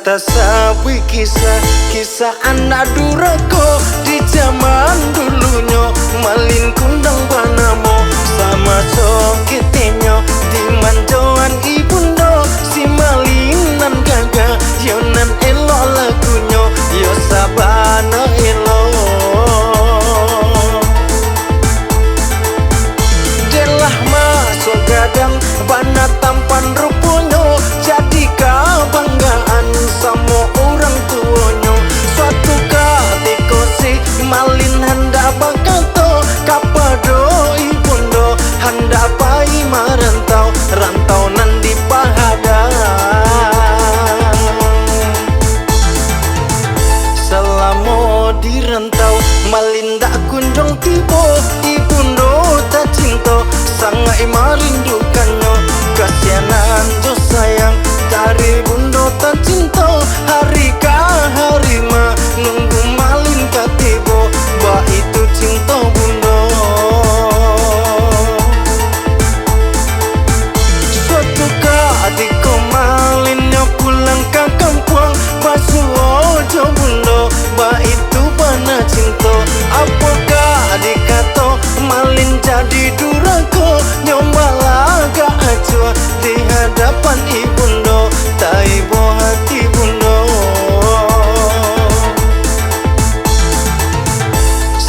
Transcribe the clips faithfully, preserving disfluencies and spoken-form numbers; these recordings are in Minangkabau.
Tasabuik kisah, kisah anak durako. Di jaman dulunyo, malin kundang banamo. Samaso ketenyo, di manjoan ibundo, si malin nan gagah, yo nan elok lakunyo, yo sabana elok. Dek lah masuak gadang, bana tampan ruponyo, jadi kabanggaan samo urang tuonyo. Suatu katiko si malin handak bakato kapado ibundo, handak pai marantau, rantau nan di Pahadang. Salamo di rantau, malin dak kunjuang tibo. Ibundo tacinto, sangaik marindukan nyo. Kasianan jo sayang, dari bundo tacinto, hari ka hari manunggu malin ka tibo, baitu cinto bundo. Suatu katiko malinnyo pulang ka kampuang, basuo jo bundo, baitu bana cinto. Apo ka dikato, malin jadi durako, nyo balagak acuah di hadapan ibundo, taibo hati bundo.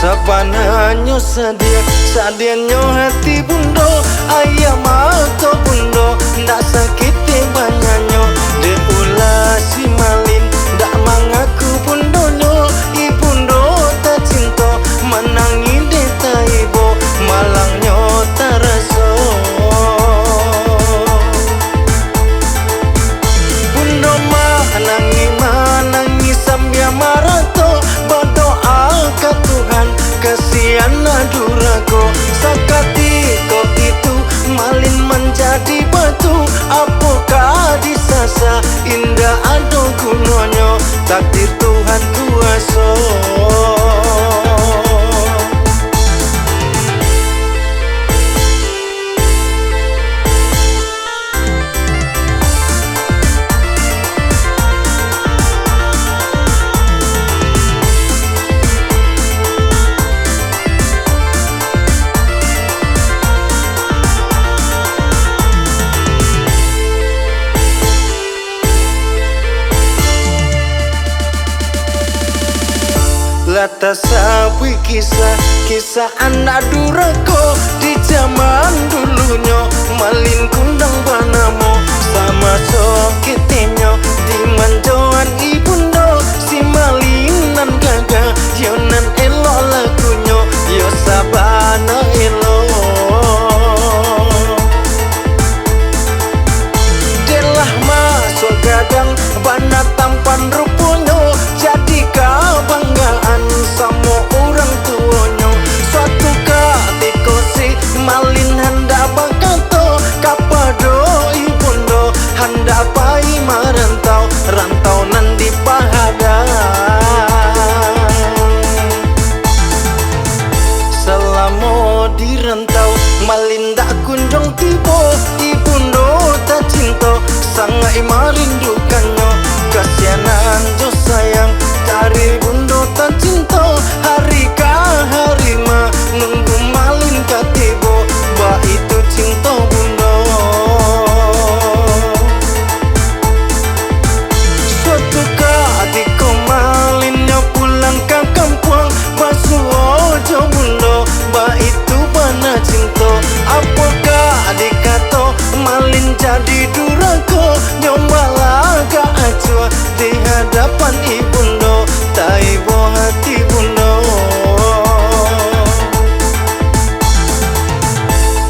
Sabananyo sadia, sadianyo hati bundo, aia mato bundo, ndak sakik banyaknyo, dek ulah si malin, ndak mangaku bundonyo, ibundo tacinto, manangih dek taibo, malangnyo taraso. Bundo manangih, manangih sambia marato, badoa ka Tuhan, kasian anak durako. Sakatiko itu, malin manjadi batu, apo ka disasa, indak ado gunonyo, takdir Tuhan kuaso. Lah tasabuik kisah, kisah anak durako. Di jaman dulunyo, malin kundang banamo. Samaso ketenyo, di manjoan ibundo, si malin nan gagah, yo nan elok lakunyo, yo sabana elok. Dek lah masuak gadang, bana tampan ruponyo, jadi kabanggaan samo urang tuonyo. Suatu katiko si malin handak bakato kapado ibundo, handak pai marantau, rantau nan di Pahadang. Salamo di rantau, malin dak kunjuang tibo. Ibundo tacinto, sangaik marindukan nyo. Kasianan jo sayang dari bundo tacinto, hari ka hari manunggu malin ka tibo, baitu cinto bundo. Suatu katiko malinnyo pulang ka kampuang, basuo jo bundo, baitu bana cinto. Apo ka dikato, malin jadi durako, nyo balagak acuah di hadapan ibundo, taibo hati bundo.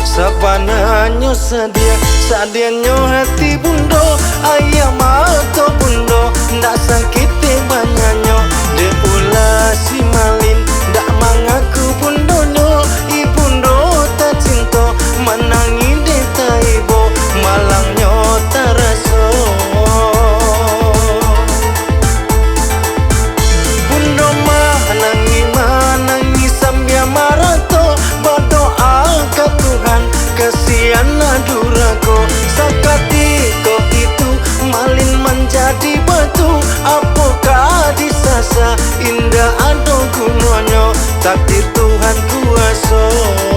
Sabananyo sadia, sadianyo hati bundo, aia mato bundo, ndak sakik banyaknyo, dek ulah si malin, ndak mangaku bundonyo. Ibundo tacinto, manangih dek taibo, malangnyo taraso. Bundo manangih, manangih sambia marato, badoa ka Tuhan, kasian anak durako. Sakatiko itu, malin Takdir Tuhan kuaso.